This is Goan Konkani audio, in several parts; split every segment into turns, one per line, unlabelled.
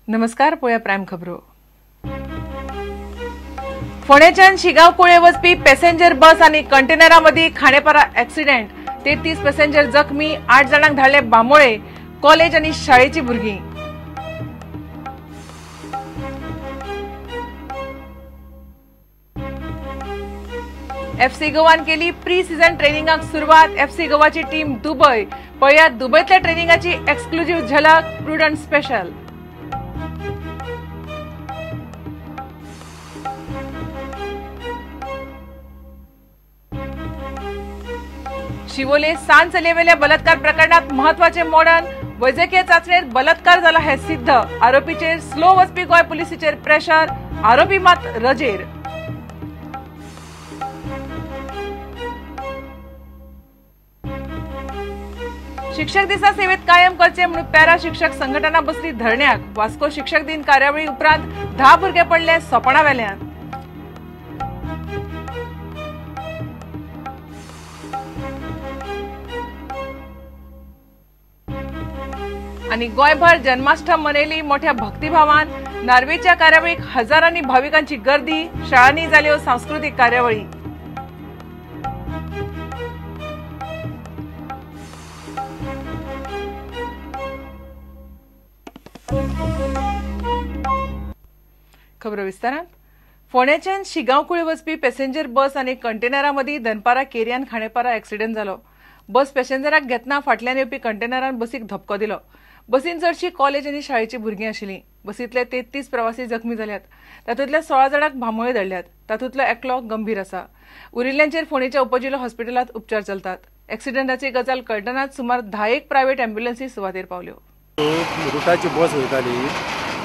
नमस्कार, पळोवया प्रायम खबरो. फोंडेच्यान शिगांव कुळे वचपी पॅसेंजर बस आनी कंटेनरा मदीं खांडेपारा एक्सिडेंट. 33 पॅसेंजर जखमी, 8 जाणांक धाडले बांबोळे. कॉलेज आनी शाळेची भुरगीं. एफसी गोवान केली प्री सीझन ट्रेनिंगाक सुरवात. एफसी गोवाची टीम दुबय. पळयात दुबयतल्या ट्रेनिंगाची एक्सक्लुझिव्ह झलक. Prudent special. Siolim सान चलयेवेल्या बलात्कार प्रकरणात महत्वाचे मोडण. वैजकीय चाचणेत बलात्कार जाला हे सिद्ध. आरोपीचेर स्लो वचपी गोंय पुलिसीचेर प्रेशर. आरोपी मात रजेर. शिक्षक दिसा सेवेत कायम करचे म्हणून पॅरा शिक्षक संघटना बसली धरण्याक. वास्को शिक्षक दिन कार्यावळी उपरांत 10 भुरगे पडले सोपणा वेल्यान. आनी गोंयभर जन्माष्टम मनयली मोठ्या भक्तिभावान. नार्वेच्या कार्यावळीक हजारांनी भाविकांची गर्दी. शाळांनी जाल्यो सांस्कृतीक कार्यावळी. खबर विस्तारान. फोंडेच्यान शिगांव कुळे वचपी पॅसेंजर बस आनी कंटेनरा मदीं दनपारा केरयान खांडेपारा एक्सिडेंट जालो. बस पॅसेंजराक घेतना फाटल्यान येवपी कंटेनरान बसीक धपको दिलो. बसीन चडशी कॉलेज आनी शाळेची भुरगीं आशिल्लीं. बसींतले 33 प्रवासी जखमी जाल्यात. तातूंतल्या 16 जाणांक बांबोळे धाडल्यात. तातूंतलो एकलो गंभीर आसा. उरिल्ल्यांचेर फोंडेच्या उपजिल्हो हॉस्पिटलांत उपचार चलतात. एक्सिडेंटाची गजाल कळटनाच सुमार 10 प्रायव्हेट एम्ब्युलन्सी सुवातेर पावल्यो.
रुटाची बस वयताली,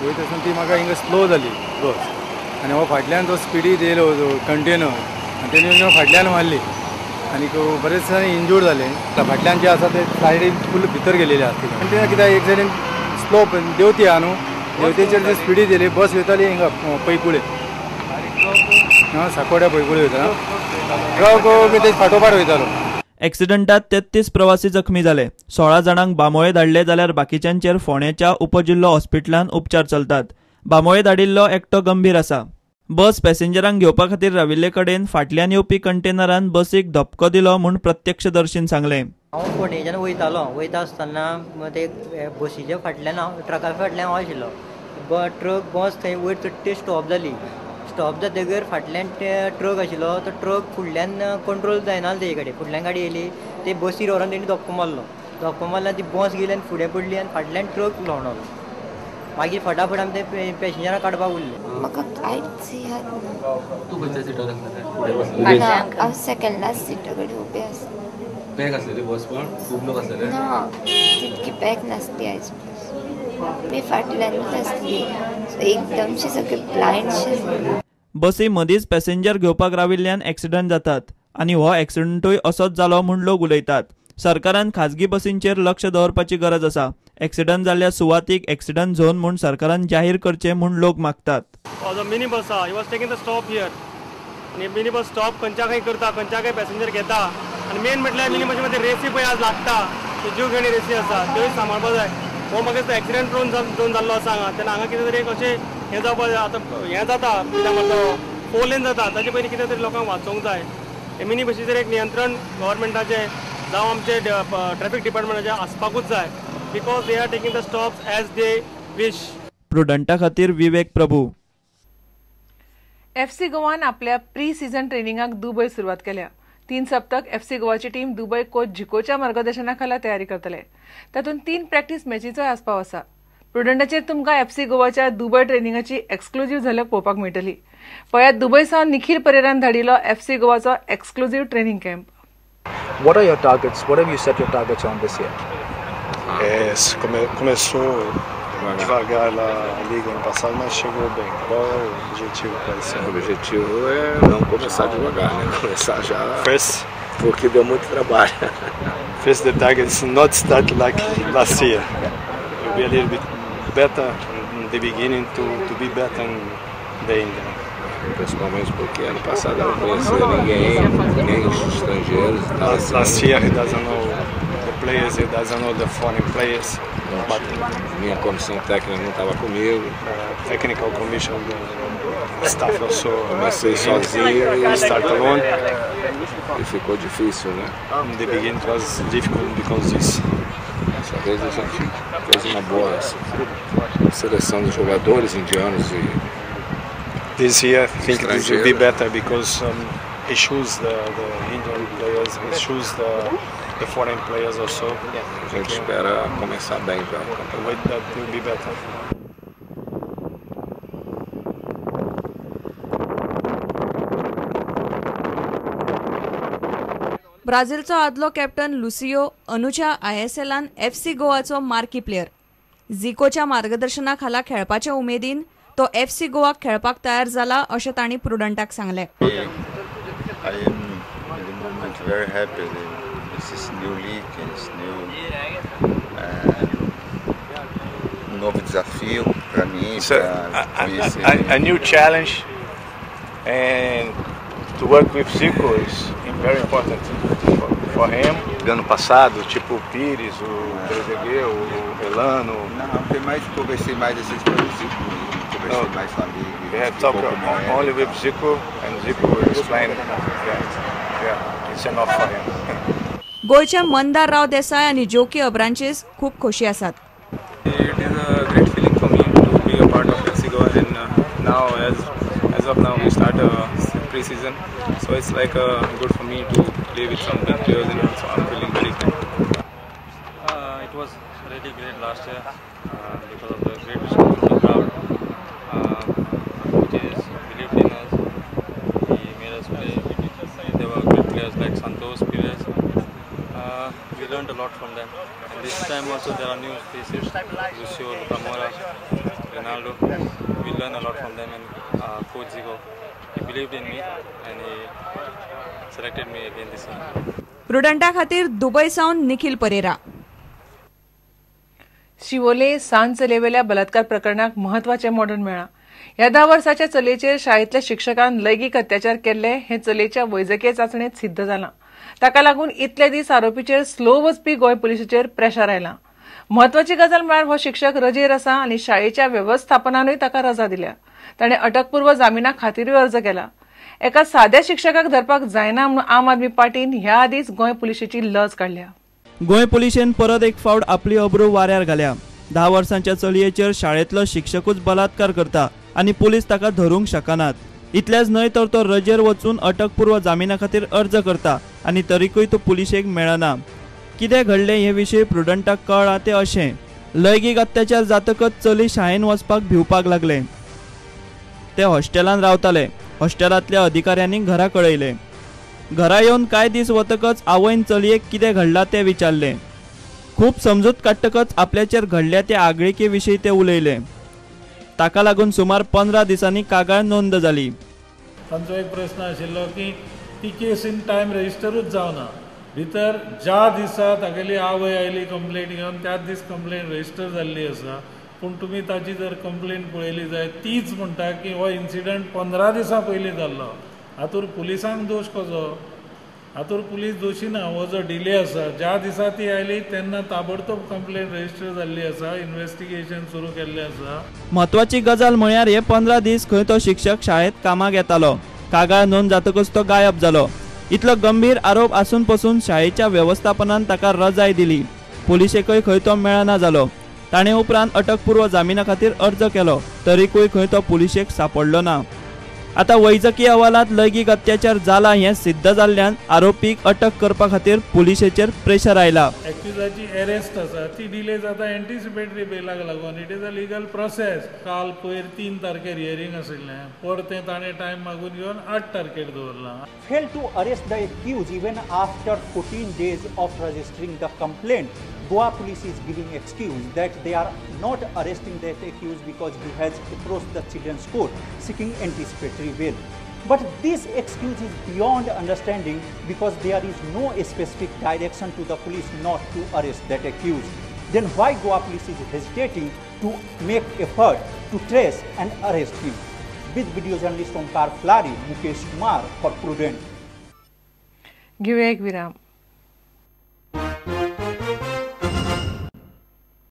वयता आसतना ती म्हाका हिंगा स्लो जाली बस आनी हो फाटल्यान तो स्पिडीत येयलो कंटेनर आनी तेणी फाटल्यान मारली आनी बरेच जाण इंजूर्ड जाले. फाटल्यान जे आसा ते सायडीन फूल भितर गेलेले आसले. कंटेनर कित्याक एक सायडीन स्लो देंवती आहा न्हू, देंवतेचेर जे स्पिडीत येयली बस वयताली हिंगा पैकुळे, साकोड्या पैकुळे वयता, ट्रक ते फाटोफाट वयतालो.
एक्सिडेंटात 33 प्रवासी जखमी जाले. 16 जाणांक बांबोळे धाडले जाल्यार बाकीच्यांचेर फोंडेच्या उपजिल्हो हॉस्पिटलांत उपचार चलतात. बांबोळे धाडिल्लो एकटो गंभीर आसा. बस पॅसेंजरांक घेवपा खातीर राविल्ले कडेन फाटल्यान येवपी कंटेनरान बसीक धपको दिलो म्हूण प्रत्यक्षदर्शीन सांगलें.
हांव फोंडेच्यान वयतालो, वयता आसतना ते बसीच्या फाटल्यान हांव ट्रका फाटल्यान हांव आशिल्लो. ट्रक बस थंय वयर चडटी स्टॉप जाली. स्टॉप जातकीर फाटल्यान ट्रक आशिल्लो, तो ट्रक फुडल्यान कंट्रोल जायना तेजे कडेन. फुडल्यान गाडी येयली, ते बसीर व्हरोन तेणी धपको मारलो. धपको मारलो ती बस गेली आनी फुडें पडली आनी फाटल्यान ट्रक ल्होणलो. मागीर फटाफट आमी ते पॅसेंजरां काडपाक उरले.
म्हाका कांयच याद ना.
तूं खंयच्या सिटार आसलें?
ना, हांव सेकंड लास्ट सिटा कडेन उबें आसलें.
पॅक आसलेली बस पण खूब लोक आसलेले?
ना, तितकी पॅक नासली आयज. मी फाटल्यानूच आसली, एकदमशे सगळे ब्लायंडशे.
बसी मदींच पॅसेंजर घेवपाक राविल्ल्यान एक्सिडंट जातात आनी हो एक्सिडंटूय असोच जालो म्हूण लोक उलयतात. सरकारान खाजगी बसींचेर लक्ष दवरपाची गरज आसा. एक्सिडंट जाल्ल्या सुवातीक एक्सिडंट झोन म्हूण सरकारान जाहीर करचें म्हूण लोक मागतात.
मिनी बस आहा, he was taking the stop here. आनी मिनी बस स्टॉप खंयच्या खंय करता, खंयच्या खंय पॅसेंजर घेता. आनी मेन म्हटल्यार मिनी बसी मध्ये रेसी पळय आज लागता, त्यो जीव घेणी रेसी आसा, त्योय सांबाळपाक जाय. हो म्हाका दिसता एक्सिडंट प्रोन झोन जाल्लो आसा हांगा, तेन्ना हांगा कितें तरी एक अशें हें जावपाक जाय. आतां हें जाता कित्याक म्हणटा 4 लेन जाता, ताचे पयलीं कितें तरी लोकांक वाचोवंक जाय. हे मिनी बसीचेर एक नियंत्रण गव्हर्मेंटाचें जावं आमचे ट्रॅफिक डिपार्टमेंटाचें आसपाकूच जाय, because they are taking the stops as they wish.
प्रुडंटा खातीर विवेक प्रभू.
एफसी गोवान आपल्या प्री सीझन ट्रेनिंगाक दुबय सुरवात केल्या. 3 सप्तक एफसी गोवाची टीम दुबय कोच झिकोच्या मार्गदर्शना खाला तयारी करतले. तातूंत 3 प्रॅक्टीस मॅचीचोय आस्पाव आसा. प्रुडंटाचेर तुमकां एफसी गोवाच्या दुबय ट्रेनिंगाची एक्सक्लुझिव्ह झलक पळोवपाक मेळटली. पळयात दुबय सावन निखील परेरान धाडिल्लो FC गोवाचो exclusive training camp.
What are your targets? What have you set your targets on this year?
Começou devagar a liga ano passado, mas chegou bem. Qual é o objetivo para esse ano?
O objetivo é não começar devagar, né? Começar já.
First,
porque deu muito trabalho.
First, the target is not start like last year. It'll be a little bit better in the beginning to be better in the end.
Principalmente porque ano passado eu não conhecia ninguém, nem os estrangeiros.
Last year he doesn't know the players, he doesn't know the foreign players.
Não tinha, minha comissão técnica não estava comigo.
Technical commission, the staff also.
Comecei sozinho e
start alone.
E ficou difícil, né?
In the beginning it was difficult because this.
Dessa vez a gente fez uma boa seleção de jogadores indianos e
This year I think this will be better because he chose the Indian players, he chose the foreign players also.
A gente espera começar bem já o campeonato.
Wait, that will be better.
ब्राझीलचो आदलो कॅप्टन लुसियो अनुच्या आयएसएलान एफसी गोवाचो मार्की प्लेयर. झिकोच्या मार्गदर्शना खाला खेळपाच्या उमेदीन तो एफसी गोवाक खेळपाक तयार जाला अशें तांणी प्रुडंटाक सांगलें.
I am in the moment very happy. This is new league, it's new, novo desafio para mim, para conhecer
a new challenge, and to work with Zico is very important for him.
Do ano passado, tipo o Pires, o Trezeguet, o Elano.
Não, tem mais, conversei mais esses com o Zico, conversei mais com amigo.
We have talked only with Zico, and Zico explained that yeah, it's enough for him.
गोयचे Mandar राव देसाय आनी जोकी अब्रांचेस खूब खोशी आसात.
It is a great feeling for me to be a part of FC Goa, and now as of now we start pre-season, so it's like good for me to play with some big players, and also I'm feeling very good.
It was really great last year because of the great response from the crowd, which is believed in us. He made us play. There were great players like Santos, Pires. We learned a lot from them. And this time also there are new faces, Lucio, Luca Mora, Ronaldo. We learned a lot from them, and Coach Zico, he believed in me and he selected me again this year.
प्रुडंटा खातीर दुबय सावन निखिल परेरा.
शिवोले सांज चलयेवेल्या बलात्कार प्रकरणाक म्हत्वाचें मोडण मेळ्ळां. ह्या 10 वर्साच्या चलयेचेर शाळेंतल्या शिक्षकान लैंगीक अत्याचार केल्ले हें चलयेच्या वैजकीय चांचणेंत सिद्ध जालां. ताका लागून इतले दीस आरोपीचेर स्लो वचपी गोंय पुलिसेचेर प्रेशर आयलां. म्हत्वाची गजाल म्हळ्यार हो शिक्षक रजेर आसा आनी शाळेच्या वेवस्थापनानूय ताका रजा दिल्या. ताणें अटकपूर्व जामिना खातीरूय अर्ज केला. एका साद्या शिक्षकाक धरपाक जायना म्हणून आम आदमी पार्टीन ह्या आदींच गोंय पुलिसेची लज काडल्या.
गोंय पुलिशेन परत एक फावट आपली अब्रू वाऱ्यार घाल्या. 10 वर्सांच्या चलयेचेर शाळेंतलो शिक्षकूच बलात्कार करता आनी पुलीस ताका धरूंक शकनात. इतलेंच न्हय तर तो रजेर वचून अटकपूर्व जामिना खातीर अर्ज करता आनी तरीकूय तो पुलिशेक मेळना. कितें घडलें हे विशीं प्रुडंटाक कळ्ळां तें अशें, लैंगीक अत्याचार जातकच चली शाळेन वचपाक भिवपाक लागलें. ते हॉस्टेलान रावताले. हॉस्टेलांतल्या अधिकाऱ्यांनी घरा कळयलें. घरा येवन कांय दीस वतकच आवयन चलयेक कितें घडलां तें विचारलें. खूब समजूत काडटकच आपल्याचेर घडल्या ते आगळिके विशीं ते उलयलें. ताका लागून सुमार 15 दिसांनी कागाळ नोंद जाली.
तांचो एक प्रश्न आशिल्लो की ती केस इन टायम रजिस्टरूच जावना. भितर ज्या दिसा तागेली आवय आयली कंप्लेन घेवन त्याच दीस कंप्लेन रजिस्टर जाल्ली आसा. पूण तुमी ताची जर कंप्लेन पळयली जायत तीच म्हणटा की हो इन्सिडंट 15 दिसां पयलीं जाल्लो. हातूर पुलिसांक दोश कसो? हातूर पुलीस दोशी ना. हो जो डिले आसा, ज्या दिसा ती आयली तेन्ना ताबडतोब कंप्लेन रजिस्टर जाल्ली आसा, इन्वेस्टिगेशन सुरू केल्लें आसा.
म्हत्वाची गजाल म्हळ्यार हे 15 दीस खंय तो शिक्षक शाळेंत कामाक येतालो. कागाळ नोंद जातकच तो गायब जालो. इतलो गंभीर आरोप आसून पसून शाळेच्या वेवस्थापनान ताका रजाय दिली. पुलिशेकय खंय तो मेळना जालो. ताणें उपरांत अटकपूर्व जामिना खातीर अर्ज केलो, तरीकूय खंय तो पुलिशेक सापडलो ना. आतां वैजकी अहवालांत लैंगीक अत्याचार जाला हें सिद्ध जाल्ल्यान आरोपीक अटक करपा खातीर पुलिशेचेर प्रेशर आयला.
एक्युजाची अरेस्ट आसा ती डिले जाता एंटिसिपेटरी बेलाक लागून. It is a legal process. काल पयर 3 तारखेर हियरींग आशिल्लें, परतें ताणें टायम मागून घेवन 8 तारखेर दवरलां.
Fail to arrest the accused even after 14 days of registering the complaint. Goa police is giving excuse that they are not arresting that accused because he has approached the children's court seeking anticipatory bail. But this excuse is beyond understanding because there is no specific direction to the police not to arrest that accused. Then why Goa police is hesitating to make effort to trace and arrest him? With video journalist Omkar Flari, Mukesh Kumar for Prudent.
घेऊया एक विराम.